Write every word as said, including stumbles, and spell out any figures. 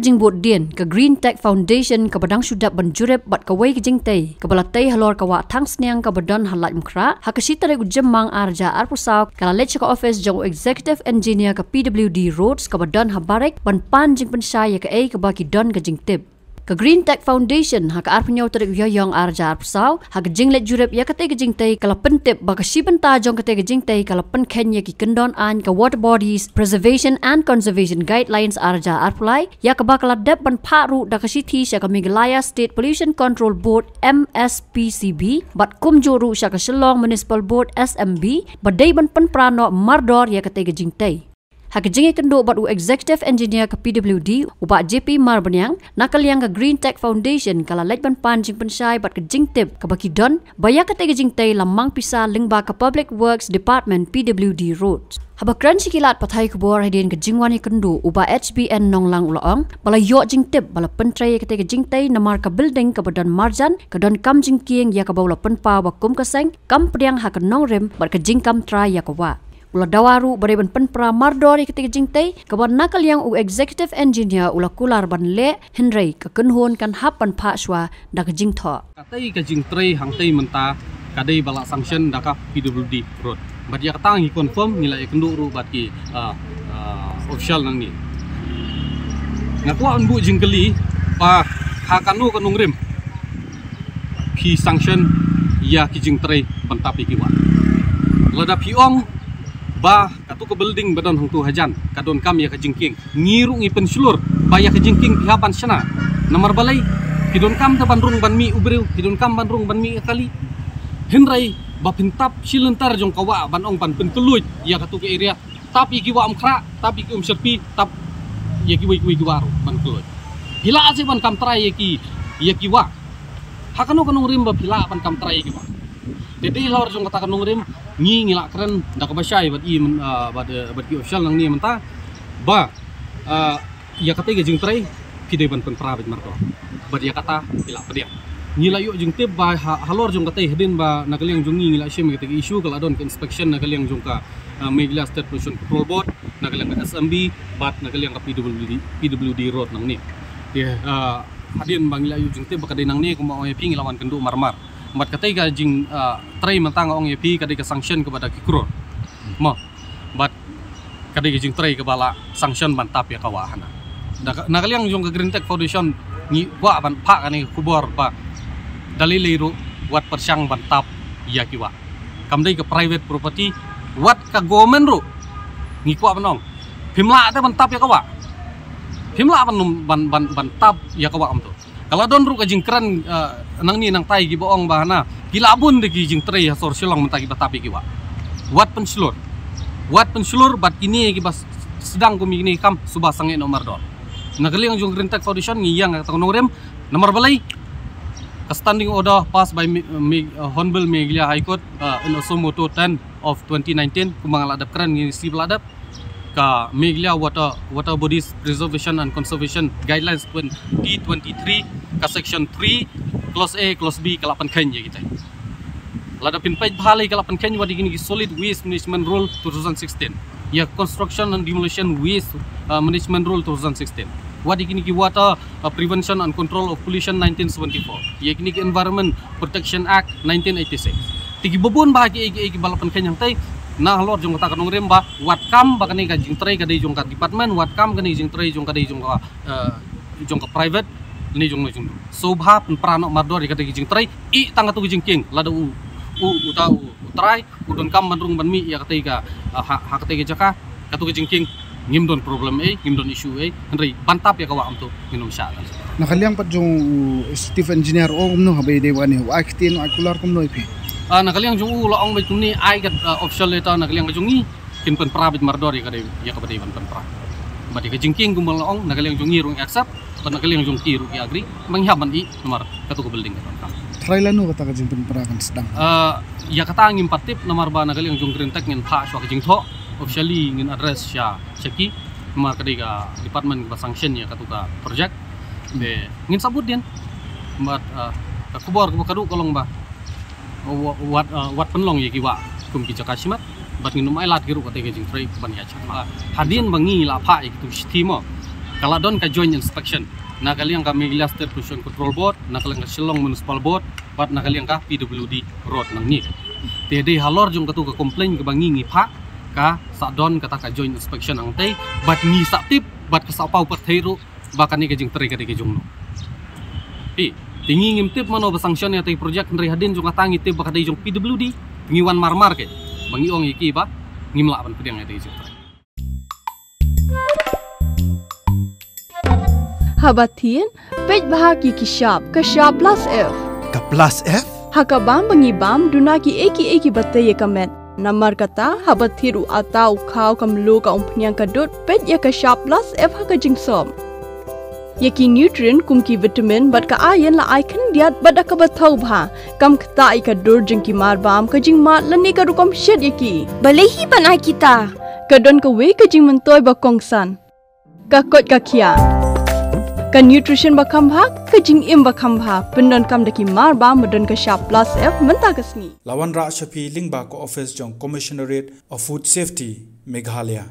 Jingbud dien, ka Green Tech Foundation kaba dang shu dep ban jurip bad kawei ka jingtei kaba la tei halor ka wah Thangsniang kaba don ha Laitumkhrah, ha ka shi tarik u Jymmang ar hajar arphew saw, ka la leit sha ka office jong u Executive Engineer ka P W D Roads kaba don ha Barik ban pan jingpynshai ïa kaei kaba ki don ka jingtip. Ka Green Tech Foundation ha ka arphew hynñiew tarik u Ïaïong ar hajar arphew saw, ha ka jingleit jurip ïa katei ka jingtei ka la pyntip ba ka shi bynta jong katei ka jingtei ka la pynkheiñ ïa ki kyndon aiñ ka Water Bodies Preservation and Conservation Guidelines ar hajar arphew lai, ïa kaba ka la dep ban phah ruh da ka shithi sha ka Meghalaya State Pollution Control Board, M S P C B, bad kumjuh ruh sha ka Shillong Municipal Board, S M B, ba dei ban pynpra noh mardor ïa katei ka jingtei. Ha ka jingïakynduh bad u Executive Engineer ka P W D, u Bah J P Marbaniang, na ka liang ka Green Tech Foundation ka la leit ban pan jingpynshai bad ka jingtip kaba ki don ba ïa katei ka jingtei la mang pisa lyngba ka Public Works Department, P W D Roads. Haba kren sha ki lad pathai khubor hadien ka jingwan ïakynduh, u Bah H B N Nonglang u la ong ba la ïoh jingtip ba la pyntrei ïa katei ka jingtei namar ka building kaba don marjan ka don kam jingkieng ïa kaba u la pynpaw ba kum ka seng kam pdiang ha ka nongrim bad ka jingkam trai ïa ka wah. U la dawa ruh ba dei ban pynpra mardor ïa katei ka jingtei kaba na ka liang u Executive Engineer u la kular ban leh, hynrei ka kynhun kan hap ban phah shuwa da ka jingthoh. Katei ka jingtrei hangtei mynta ka dei ba la sanction da ka P W D Road. Bad ïa kata ngi confirm, ngi la ïakynduh ruh bad ki, ah, ah, official nangne. Nga kwah ban buh jingkylli ba ha kano ka nongrim phi sanction ïa ki jingtrei ban tap ïa ki wah. Lada phi ong ba katu ka building ba don hangtu hajan ka donkam ïa ka jingkieng, ngi ruh ngi pynshlur ba ïa ka jingkieng phi hap ban shna. Namar balei? Phi donkam te ban rung ban mih u briew, phi donkam ban rung ban mih ka kali. Hynrei ba phin tap shi lynter jong ka wah ban ong ban pynkylluid ïa katu ka area. Tap ïa ki wah Umkhrah, tap ïa ki Umshyrpi, tap ïa kiwei kiwei ki wah ruh ban kylluid. Phi lah seh ban kam trai ïa ki, ïa ki wah. Ha kano ka nongrim ba phi lah ban kam trai ïa ki wah? Te dei halor jong kata ka nongrim ngi, ngi la kren da kaba shai bad i myn-, ah, bad, eh, bad ki official nangne mynta ba, ah, ïa katei ka jingtrei phi dei ban pynpra beit mardor. Bad ïa kata phi lah pdiang. Ngi la ïoh jingtip ba ha, halor jong katei hadien ba na ka liang jong ngi ngi la shim ïa katei ka issue, ka la don ka inspection na ka liang jong ka, ah, Meghalaya State Pollution Control Board, na ka liang ka S M B bad na ka liang ka P W D, P W D Road nangne. Te, ah, hadien ba ngi la ïoh jingtip ba ka dei nangne, kumba ong ïa phi, ngi la wan kynduh marmar. Bad katei ka jing, ah, trei mynta nga ong ïa phi ka dei ka sanction kaba da ki klur. Mo. Bad ka dei ka jingtrei kaba la sanction ban tap ïa ka wah hana. Da ka, na ka liang jong ka Green Tech Foundation ngi kwah ban phah kane ka khubor ba da lei lei ruh wat pyrshang ban tap ïa ki wah. Kam dei ka private property, wat ka government ruh ngi kwah ban ong phim lah te ban tap ïa ka wah. Phim lah ban, ban, ban, ban tap ïa ka wah kumto. Ka la don ruh ka jingkren, eh, nangne nangtai kiba ong ba hana ki la bun de ki jingtrei ha sor Shillong mynta kiba tap ïa ki wah. Wat pynshlur. Wat pynshlur bad kine kiba s-, sdang kum ïa kine ki kam suba sangeh noh mardor. Na ka liang jong Green Tech Foundation ngi ïeng ha kata ka nongrim namar balei? Ka standing order passed by Me-, Me-, uh, Honorable Meghalaya High Court, uh, in suo motu ten of twenty nineteen, kumba nga la dep kren, ngi sngewbha la dep. Ka Meghalaya Water, Water Bodies Preservation and Conservation Guidelines twenty twenty-three, ka section three, clause A, clause B, ka la pynkheiñ ïa kita. Lada phin peit bha lei ka la pynkheiñ wat ïa kine ki Solid Waste Management Rule two thousand sixteen, ïa Construction and Demolition Waste, uh, Management Rule two thousand sixteen, wat ïa kine ki Water, uh, Prevention and Control of Pollution nineteen seventy-four, ïa kine ki Environment Protection Act nineteen eighty-six. Te kiba bun bha kiei kiei kiba la pynkheiñ hangtei, na halor jong kata ka nongrim ba wat kam ba kane ka jingtrei ka dei jong ka department, wat kam kane ka jingtrei jong ka dei jong ka, eh, jong ka private, ne jong ne jong. Sngewbha pynpra noh mardor ïa kata ka jingtrei, i tang katu ka jingkieng, lada u, u, uta u, u trai u donkam ban rung ban mih ïa katei ka, ah, ha, ha katei ka jaka, katu ka jingkieng ngim don problem ei, ngim don issue ei, hynrei ban tap ïa ka wah kumto ngin ym shah. Na ka liang pat jong u Executive Engineer u ong kumno haba ïadei bad kane, u ai ktien, u ai kular kumno ïa phi? Ah, na ka liang jong u la ong beit kumne, ai ka, ah, official letter na ka liang ka jong ngi, kin pynpra beit mardor ïa ka dei, ïa kaba dei ban pynpra. Bad ïa ka jingkieng kumba la ong, na ka liang jong ngi ruh ngi accept, bad na ka liang jong ki ruh ki agree, ba ngi hap ban ïeh namar katu ka building ka donkam. Tharai lano kata ka jingpynpra kan sdang? Ah, ïa kata ngim pat tip namar ba na ka liang jong Green Tech ngin phah shuwa ka jingthoh, officially ngin address sha, sha ki, namar ka dei ka department kaba sanction ïa katu ka project. Te ngin sa bud dien. Bad, ah, ka khubor kaba ka duh ka long ba wa-, wat, ah, wat pynlong ïa ki wah kum ki jaka shimet. Bad ngin ym ailad ki ruh katei ka jingtrei ban ïa shah. Hadien ba ngi la phah ïa kitu ki shithi mo, Ka la don ka joint inspection na ka liang ka Meghalaya State Pollution Control Board, na ka liang ka Shillong Municipal Board, bad na ka liang ka P W D Road nangne. Te dei halor jong katu ka complaint kaba ngi ngi phah, ka sa don kata ka joint inspection hangtei, bad ngi sa tip, bad ka sa paw pyrthei ruh ba kane ka jingtrei ka dei ka jong no. Hi, te ngi ngim tip mano ba sanction ïa tei project, hynrei hadien jong kata ngi tip ba ka dei jong P W D, te ngi wan mar mar ke ba ngi ong ïa ki ba ngim lah ban pdiang ïa tei jingtrei. Haba thied, peit bha ki ki shap, ka shap plus F. Ka plus F? Ha ka bam ba ngi bam, duna ki ei ki ei kiba tei ïa ka met. Namar kata, haba thied u atta, u khaw, ka mluh, ka umphniang, ka dud, peit ïa ka shap plus F ha ka jingsop. Ïa ki nutrient kum ki vitamin bad ka iron la ai khyndiat bad da kaba thaw bha. Kam ktah ïa ka dur jong ki mar bam, ka jingmad lane ka rukom shet ïa ki. Balei hi ban ai kita? Ka don kawei ka jingmyntoi ba kongsan. Ka koit ka khiah. Ka nutrition ba kham bha, ka jingim ba kham bha. Pyndonkam da ki mar bam ba don ka shap plus F mynta ka sngi. La wanrah sha phi lyngba ka office jong Commissionerate of Food Safety, Meghalaya.